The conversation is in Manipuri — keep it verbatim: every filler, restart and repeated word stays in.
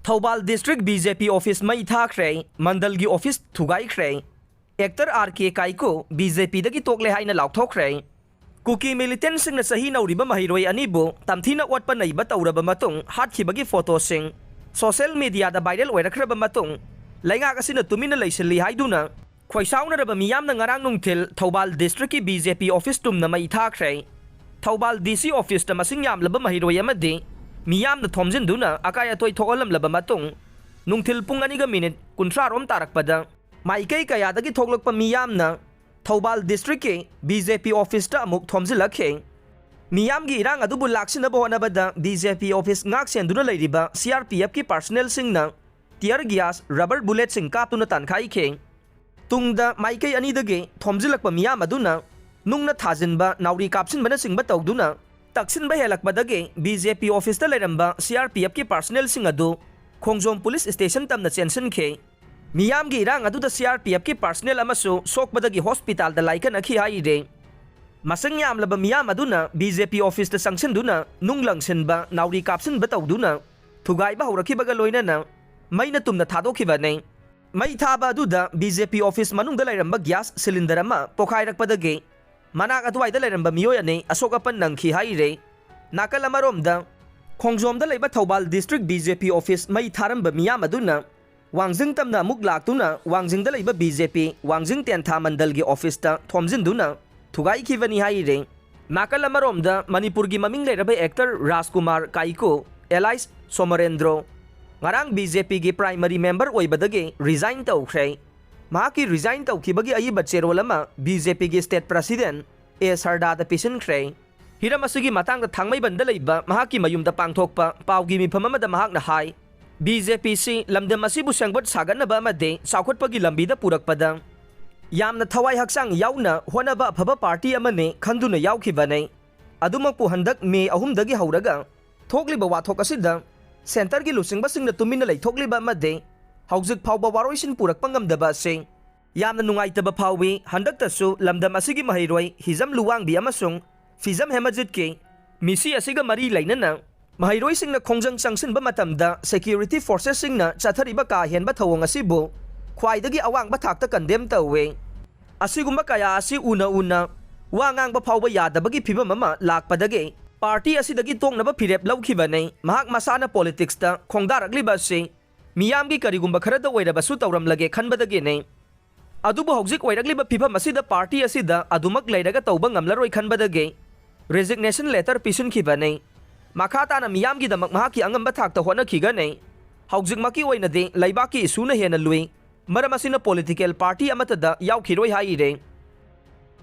Thoubal district B J P office ꯃꯩ ꯊꯥꯈ꯭ꯔꯦ, ꯃꯟꯗꯜꯒꯤ ꯑꯣꯐꯤꯁ ꯊꯨꯒꯥꯏꯈ꯭ꯔꯦ꯫ ꯑꯦꯛꯇꯔ ꯑꯥꯔ ꯀꯦ ꯀꯥꯏꯀꯨ ꯕꯤ ꯖꯦ ꯄꯤꯗꯒꯤ ꯇꯣꯛꯂꯦ ꯍꯥꯏꯅ ꯂꯥꯎꯊꯣꯛꯈ꯭ꯔꯦ꯫ ꯀꯨꯀꯤ ꯃꯤꯂꯤꯇꯦꯟꯁꯤꯡꯅ ꯆꯍꯤ ꯅꯧꯔꯤꯕ ꯃꯍꯩꯔꯣꯏ ꯑꯅꯤꯕꯨ ꯇꯝꯊꯤꯅ ꯑꯣꯠꯄ ꯅꯩꯕ ꯇꯧꯔꯕ ꯃꯇꯨꯡ ꯍꯥꯠꯈꯤꯕꯒꯤ ꯐꯣꯇꯣꯁꯤꯡ ꯁꯣꯁꯤꯌꯦꯜ ꯃꯤꯗꯤꯌꯥꯗ ꯚꯥꯏꯔꯦꯜ ꯑꯣꯏꯔꯛꯈ꯭ꯔꯕ ꯃꯇꯨꯡ, ꯂꯩꯉꯥꯛ ꯑꯁꯤꯅ ꯇꯨꯃꯤꯟꯅ ꯂꯩꯁꯤꯜꯂꯤ ꯍꯥꯏꯗꯨꯅ ꯈꯣꯏꯁꯥꯎꯅꯔꯕ ꯃꯤꯌꯥꯝꯅ ꯉꯔꯥꯡ ꯅꯨꯡꯊꯤꯜ ꯊꯧꯕꯥꯜ ꯗꯤꯁꯇ꯭ꯔꯤꯛꯀꯤ ꯕꯤ ꯖꯦ ꯄꯤ ꯑꯣꯐꯤꯁ ꯇꯨꯝꯅ ꯃꯩ ꯊꯥꯈ꯭ꯔꯦ꯫ ꯊꯧꯕꯥꯜ ꯗꯤ ꯁꯤ ꯑꯣꯐꯤꯁꯇ ꯃꯁꯤꯡ ꯌꯥꯝꯂꯕ ꯃꯍꯩꯔꯣꯏ ꯑꯃꯗꯤ ꯃꯤꯌꯥꯝꯅ ꯊꯣꯝꯖꯤꯟꯗꯨꯅ ꯑꯀꯥꯏ ꯑꯇꯣꯏ ꯊꯣꯛꯍꯜꯂꯝꯂꯕ ꯃꯇꯨꯡ, ꯅꯨꯡꯊꯤꯜ ꯄꯨꯡ ꯑꯅꯤꯒ ꯃꯤꯅꯤꯠ ꯀꯨꯟꯊ꯭ꯔꯥ ꯔꯣꯝ ꯇꯥꯔꯛꯄꯗ ꯃꯥꯏꯀꯩ ꯀꯌꯥꯗꯒꯤ ꯊꯣꯛꯂꯛꯄ ꯃꯤꯌꯥꯝꯅ ꯊꯧꯕꯥꯜ ꯗꯤꯁꯇ꯭ꯔꯤꯛꯀꯤ ꯕꯤ ꯖꯦ ꯄꯤ ꯑꯣꯐꯤꯁꯇ ꯑꯃꯨꯛ ꯊꯣꯝꯖꯤꯜꯂꯛꯈꯤ꯫ ꯃꯤꯌꯥꯝꯒꯤ ꯏꯔꯥꯡ ꯑꯗꯨꯕꯨ ꯂꯥꯛꯁꯤꯟꯅꯕ ꯍꯣꯠꯅꯕꯗ ꯕꯤ ꯖꯦ ꯄꯤ ꯑꯣꯐꯤꯁ ꯉꯥꯛ ꯁꯦꯟꯗꯨꯅ ꯂꯩꯔꯤꯕ ꯁꯤ ꯑꯥꯔ ꯄꯤ ꯑꯦꯐꯀꯤ ꯄꯥꯔꯁꯅꯦꯜꯁꯤꯡꯅ ꯇꯤꯌꯔ ꯒ꯭ꯌꯥꯁ, ꯔꯕꯔ ꯕꯨꯂꯦꯠꯁꯤꯡ ꯀꯥꯞꯇꯨꯅ ꯇꯥꯟꯈꯥꯏꯈꯤ꯫ ꯇꯨꯡꯗ ꯃꯥꯏꯀꯩ ꯑꯅꯤꯗꯒꯤ ꯊꯣꯝꯖꯤꯜꯂꯛꯄ ꯃꯤꯌꯥꯝ ꯑꯗꯨꯅ ꯅꯨꯡꯅ ꯊꯥꯖꯤꯟꯕ, ꯅꯥꯎꯔꯤ ꯀꯥꯞꯁꯤꯟꯕꯅꯆꯤꯡꯕ ꯇꯧꯗꯨꯅ ꯇꯛꯁꯤꯟꯕ ꯍꯦꯜꯂꯛꯄꯗꯒꯤ ꯕꯤ ꯖꯦ ꯄꯤ ꯑꯣꯐꯤꯁꯇ ꯂꯩꯔꯝꯕ ꯁꯤ ꯑꯥꯔ ꯄꯤ ꯑꯦꯐꯀꯤ ꯄꯥꯔꯁꯅꯦꯜꯁꯤꯡ ꯑꯗꯨ ꯈꯣꯡꯖꯣꯝ ꯄꯨꯂꯤꯁ ꯁ꯭ꯇꯦꯁꯟ ꯇꯝꯅ ꯆꯦꯟꯁꯤꯟꯈꯤ꯫ ꯃꯤꯌꯥꯝꯒꯤ ꯏꯔꯥꯡ ꯑꯗꯨꯗ ꯁꯤ ꯑꯥꯔ ꯄꯤ ꯑꯦꯐꯀꯤ ꯄꯥꯔꯁꯅꯦꯜ ꯑꯃꯁꯨ ꯁꯣꯛꯄꯗꯒꯤ ꯍꯣꯁꯄꯤꯇꯥꯜꯗ ꯂꯥꯏꯀꯠꯅꯈꯤ ꯍꯥꯏꯔꯤ꯫ ꯃꯁꯤꯡ ꯌꯥꯝꯂꯕ ꯃꯤꯌꯥꯝ ꯑꯗꯨꯅ ꯕꯤ ꯖꯦ ꯄꯤ ꯑꯣꯐꯤꯁꯇ ꯆꯪꯁꯤꯟꯗꯨꯅ ꯅꯨꯡ ꯂꯪꯁꯤꯟꯕ, ꯅꯥꯎꯔꯤ ꯀꯥꯞꯁꯤꯟꯕ ꯇꯧꯗꯨꯅ ꯊꯨꯒꯥꯏꯕ ꯍꯧꯔꯛꯈꯤꯕꯒ ꯂꯣꯏꯅꯅ ꯃꯩꯅ ꯇꯨꯝꯅ ꯊꯥꯗꯣꯛꯈꯤꯕꯅꯤ꯫ ꯃꯩ ꯊꯥꯕ ꯑꯗꯨꯗ ꯕꯤ ꯖꯦ ꯄꯤ ꯑꯣꯐꯤꯁ ꯃꯅꯨꯡꯗ ꯂꯩꯔꯝꯕ ꯒ꯭ꯌꯥꯁ ꯁꯤꯂꯤꯟꯗꯔ ꯑꯃ ꯄꯣꯈꯥꯏꯔꯛꯄꯗꯒꯤ ꯃꯅꯥꯛ ꯑꯗꯨꯋꯥꯏꯗ ꯂꯩꯔꯝꯕ ꯃꯤꯑꯣꯏ ꯑꯅꯤ ꯑꯁꯣꯛ ꯑꯄꯟ ꯅꯪꯈꯤ ꯍꯥꯏꯔꯤ꯫ ꯅꯥꯀꯜ ꯑꯃꯔꯣꯝꯗ, ꯈꯣꯡꯖꯣꯝꯗ ꯂꯩꯕ Thoubal district B J P office ꯃꯩ ꯊꯥꯔꯝꯕ ꯃꯤꯌꯥꯝ ꯑꯗꯨꯅ ꯋꯥꯡꯖꯤꯡ ꯇꯝꯅ ꯑꯃꯨꯛ ꯂꯥꯛꯇꯨꯅ ꯋꯥꯡꯖꯤꯡꯗ ꯂꯩꯕ ꯕꯤ ꯖꯦ ꯄꯤ ꯋꯥꯡꯖꯤꯡ ꯇꯦꯟꯊꯥ ꯃꯟꯗꯜꯒꯤ ꯑꯣꯐꯤꯁꯇ ꯊꯣꯝꯖꯤꯟꯗꯨꯅ ꯊꯨꯒꯥꯏꯈꯤꯕꯅꯤ ꯍꯥꯏꯔꯤ꯫ ꯅꯥꯀꯜ ꯑꯃꯔꯣꯝꯗ, ꯃꯅꯤꯄꯨꯔꯒꯤ ꯃꯃꯤꯡ ꯂꯩꯔꯕ ꯑꯦꯛꯇꯔ ꯔꯥꯖꯀꯨꯃꯥꯔ ꯀꯥꯏꯀꯨ, ꯑꯦꯂꯥꯏꯁ ꯁꯣꯃꯔꯦꯟꯗ꯭ꯔꯣ, ꯉꯔꯥꯡ ꯕꯤ ꯖꯦ ꯄꯤꯒꯤ ꯄ꯭ꯔꯥꯏꯃꯔꯤ ꯃꯦꯝꯕꯔ ꯑꯣꯏꯕꯗꯒꯤ ꯔꯤꯖꯥꯏꯟ ꯇꯧꯈ꯭ꯔꯦ꯫ ꯃꯍꯥꯛꯀꯤ ꯔꯤꯖꯥꯏꯟ ꯇꯧꯈꯤꯕꯒꯤ ꯑꯏꯕ ꯆꯦꯔꯣꯜ ꯑꯃ ꯕꯤ ꯖꯦ ꯄꯤꯒꯤ ꯁ꯭ꯇꯦꯠ ꯄ꯭ꯔꯁꯤꯗꯦꯟꯠ ꯑꯦ ꯁꯔꯗꯥꯗ ꯄꯤꯁꯤꯟꯈ꯭ꯔꯦ꯫ ꯍꯤꯔꯝ ꯑꯁꯤꯒꯤ ꯃꯇꯥꯡꯗ ꯊꯥꯡꯃꯩꯕꯟꯗ ꯂꯩꯕ ꯃꯍꯥꯛꯀꯤ ꯃꯌꯨꯝꯗ ꯄꯥꯡꯊꯣꯛꯄ ꯄꯥꯎꯒꯤ ꯃꯤꯐꯝ ꯑꯃꯗ ꯃꯍꯥꯛꯅ ꯍꯥꯏ, ꯕꯤ ꯖꯦ ꯄꯤ ꯁꯤ ꯂꯝꯗꯝ ꯑꯁꯤꯕꯨ ꯁꯦꯝꯒꯠ ꯁꯥꯒꯠꯅꯕ ꯑꯃꯗꯤ ꯆꯥꯎꯈꯠꯄꯒꯤ ꯂꯝꯕꯤꯗ ꯄꯨꯔꯛꯄꯗ ꯌꯥꯝꯅ ꯊꯋꯥꯏ ꯍꯛꯆꯥꯡ ꯌꯥꯎꯅ ꯍꯣꯠꯅꯕ ꯑꯐꯕ ꯄꯥꯔꯇꯤ ꯑꯃꯅꯤ ꯈꯟꯗꯨꯅ ꯌꯥꯎꯈꯤꯕꯅꯤ꯫ ꯑꯗꯨꯃꯛꯄꯨ ꯍꯟꯗꯛ ꯃꯦ ꯑꯍꯨꯝꯗꯒꯤ ꯍꯧꯔꯒ ꯊꯣꯛꯂꯤꯕ ꯋꯥꯊꯣꯛ ꯑꯁꯤꯗ ꯁꯦꯟꯇꯔꯒꯤ ꯂꯨꯆꯤꯡꯕꯁꯤꯡꯅ ꯇꯨꯃꯤꯟꯅ ꯂꯩꯊꯣꯛꯂꯤꯕ ꯑꯃꯗꯤ ꯍꯧꯖꯤꯛ ꯐꯥꯎꯕ ꯋꯥꯔꯣꯏꯁꯤꯟ ꯄꯨꯔꯛꯄ ꯉꯝꯗꯕ ꯑꯁꯤ ꯌꯥꯝꯅ ꯅꯨꯡꯉꯥꯏꯇꯕ ꯐꯥꯎꯏ꯫ ꯍꯟꯗꯛꯇꯁꯨ ꯂꯝꯗꯝ ꯑꯁꯤꯒꯤ ꯃꯍꯩꯔꯣꯏ ꯍꯤꯖꯝ ꯂꯨꯋꯥꯡꯕꯤ ꯑꯃꯁꯨꯡ ꯐꯤꯖꯝ ꯍꯦꯃꯖꯤꯠꯀꯤ ꯃꯤꯁꯤ ꯑꯁꯤꯒ ꯃꯔꯤ ꯂꯩꯅꯅ ꯃꯍꯩꯔꯣꯏꯁꯤꯡꯅ ꯈꯣꯡꯖꯪ ꯆꯪꯁꯤꯟꯕ ꯃꯇꯝꯗ security forcesꯁꯤꯡꯅ ꯆꯠꯊꯔꯤꯕ ꯀꯥ ꯍꯦꯟꯕ ꯊꯧꯑꯣꯡ ꯑꯁꯤꯕꯨ ꯈ꯭ꯋꯥꯏꯗꯒꯤ ꯑꯋꯥꯡꯕ ꯊꯥꯛꯇ condemn ꯇꯧꯏ꯫ ꯑꯁꯤꯒꯨꯝꯕ ꯀꯌꯥ ꯑꯁꯤ ꯎꯅ ꯎꯅ ꯋꯥ ꯉꯥꯡꯕ ꯐꯥꯎꯕ ꯌꯥꯗꯕꯒꯤ ꯐꯤꯕꯝ ꯑꯃ ꯂꯥꯛꯄꯗꯒꯤ party ꯑꯁꯤꯗꯒꯤ ꯇꯣꯛꯅꯕ ꯐꯤꯔꯦꯞ ꯂꯧꯈꯤꯕꯅꯤ꯫ ꯃꯍꯥꯛ ꯃꯁꯥꯅ politicsꯇ ꯈꯣꯡꯗꯥꯔꯛꯂꯤꯕ ꯑꯁꯤ ꯃꯤꯌꯥꯝꯒꯤ ꯀꯔꯤꯒꯨꯝꯕ ꯈꯔꯗ ꯑꯣꯏꯔꯕꯁꯨ ꯇꯧꯔꯝꯂꯒꯦ ꯈꯟꯕꯗꯒꯤꯅꯤ꯫ ꯑꯗꯨꯕꯨ ꯍꯧꯖꯤꯛ ꯑꯣꯏꯔꯛꯂꯤꯕ ꯐꯤꯕꯝ ꯑꯁꯤꯗ party ꯑꯁꯤꯗ ꯑꯗꯨꯃꯛ ꯂꯩꯔꯒ ꯇꯧꯕ ꯉꯝꯂꯔꯣꯏ ꯈꯟꯕꯗꯒꯤ resignation letter ꯄꯤꯁꯤꯟꯈꯤꯕꯅꯤ꯫ ꯃꯈꯥ ꯇꯥꯅ ꯃꯤꯌꯥꯝꯒꯤꯗꯃꯛ ꯃꯍꯥꯛꯀꯤ ꯑꯉꯝꯕ ꯊꯥꯛꯇ ꯍꯣꯠꯅꯈꯤꯒꯅꯤ꯫ ꯍꯧꯖꯤꯛꯃꯛꯀꯤ ꯑꯣꯏꯅꯗꯤ ꯂꯩꯕꯥꯛꯀꯤ issueꯅ ꯍꯦꯟꯅ ꯂꯨꯏ꯫ ꯃꯔꯝ ꯑꯁꯤꯅ political party ꯑꯃꯠꯇꯗ ꯌꯥꯎꯈꯤꯔꯣꯏ ꯍꯥꯏꯔꯦ꯫